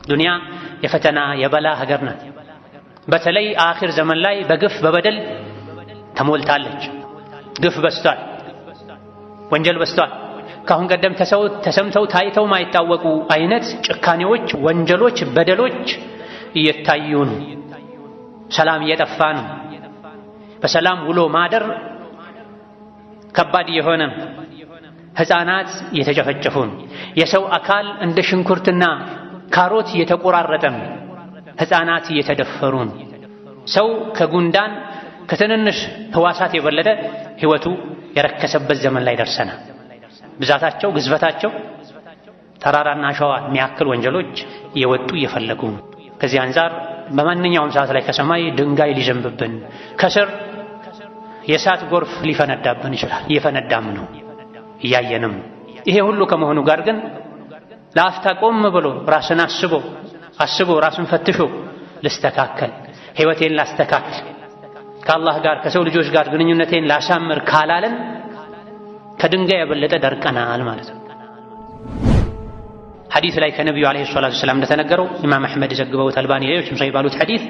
ዱንያ የፈተና የበላ ሀገር ናት። በተለይ አኺር ዘመን ላይ በግፍ በበደል ተሞልታለች። ግፍ በዝቷል፣ ወንጀል በዝቷል። ከአሁን ቀደም ተሰምተው ታይተው ማይታወቁ አይነት ጭካኔዎች፣ ወንጀሎች፣ በደሎች እየታዩ ነው። ሰላም እየጠፋ ነው። በሰላም ውሎ ማደር ከባድ የሆነ፣ ሕፃናት እየተጨፈጨፉ ነው። የሰው አካል እንደ ሽንኩርትና ካሮት እየተቆራረጠ ነው። ሕፃናት እየተደፈሩ ነው። ሰው ከጉንዳን ከትንንሽ ህዋሳት የበለጠ ህይወቱ የረከሰበት ዘመን ላይ ደርሰናል። ብዛታቸው ግዝፈታቸው ተራራና አሸዋ የሚያክል ወንጀሎች እየወጡ እየፈለጉ ነው። ከዚህ አንፃር በማንኛውም ሰዓት ላይ ከሰማይ ድንጋይ ሊዘንብብን፣ ከስር የእሳት ጎርፍ ሊፈነዳብን ይችላል። እየፈነዳም ነው፣ እያየንም። ይሄ ሁሉ ከመሆኑ ጋር ግን ለአፍታ ቆም ብሎ ራስን አስቦ አስቦ ራስን ፈትሾ ልስተካከል፣ ህይወቴን ላስተካክል፣ ከአላህ ጋር ከሰው ልጆች ጋር ግንኙነቴን ላሳምር ካላለን ከድንጋይ የበለጠ ደርቀናል ማለት ነው። ሐዲስ ላይ ከነቢዩ عليه الصلاة والسلام እንደተነገረው፣ ኢማም አሕመድ ዘግበውት፣ አልባኒ ሌሎችም ሰሂህ ባሉት ሐዲስ፣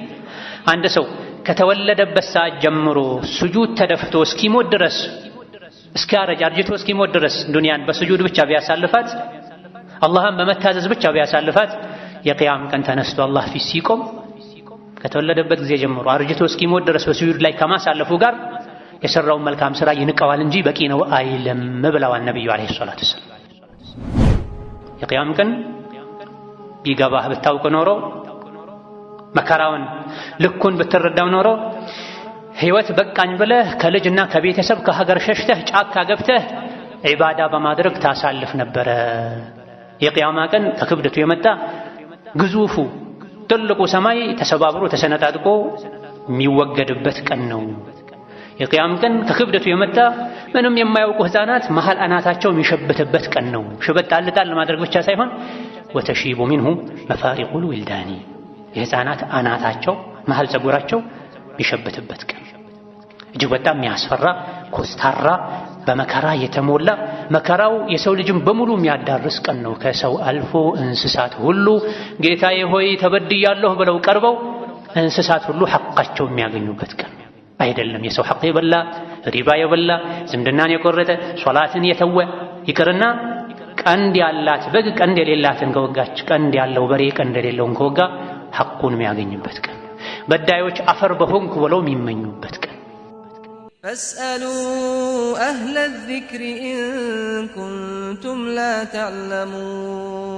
አንድ ሰው ከተወለደበት ሰዓት ጀምሮ ስጁድ ተደፍቶ እስኪሞት ድረስ፣ እስኪያረጅ አርጅቶ እስኪሞት ድረስ ዱንያን በስጁድ ብቻ ቢያሳልፋት፣ አላህን በመታዘዝ ብቻ ቢያሳልፋት፣ የቅያም ቀን ተነስቶ አላህ ፊት ሲቆም ከተወለደበት ጊዜ ጀምሮ አርጅቶ እስኪሞት ድረስ በስጁድ ላይ ከማሳለፉ ጋር የሰራውን መልካም ስራ ይንቀዋል እንጂ በቂ ነው አይልም ብለዋል ነቢዩ عليه الصلاة والسلام። የቅያም ቀን ቢገባህ ብታውቅ ኖሮ፣ መከራውን ልኩን ብትረዳው ኖሮ፣ ህይወት በቃኝ ብለህ ከልጅና ከቤተሰብ ከሀገር ሸሽተህ ጫካ ገብተህ ዒባዳ በማድረግ ታሳልፍ ነበረ። የቅያማ ቀን ከክብደቱ የመጣ ግዙፉ ትልቁ ሰማይ ተሰባብሮ ተሰነጣጥቆ የሚወገድበት ቀን ነው። የቅያም ቀን ከክብደቱ የመጣ ምንም የማያውቁ ሕፃናት መሃል አናታቸው የሚሸብትበት ቀን ነው። ሽበት ጣል ጣል ለማድረግ ብቻ ሳይሆን وتشيب منه مفارق الولدان፣ የሕፃናት አናታቸው መሃል ፀጉራቸው የሚሸብትበት ቀን፣ እጅግ በጣም የሚያስፈራ፣ ኮስታራ፣ በመከራ የተሞላ፣ መከራው የሰው ልጅን በሙሉ የሚያዳርስ ቀን ነው። ከሰው አልፎ እንስሳት ሁሉ ጌታዬ ሆይ ተበድያለሁ ብለው ቀርበው እንስሳት ሁሉ ሐቃቸው የሚያገኙበት ቀን አይደለም። የሰው ሐቅ የበላ፣ ሪባ የበላ፣ ዝምድናን የቆረጠ፣ ሶላትን የተወ ይቅርና ቀንድ ያላት በግ ቀንድ የሌላትን ከወጋች፣ ቀንድ ያለው በሬ ቀንድ የሌለውን ከወጋ ሐቁን የሚያገኝበት ቀን፣ በዳዮች አፈር በሆንኩ ብለው የሚመኙበት ቀን። فاسألوا أهل الذكر إن كنتم لا تعلمون.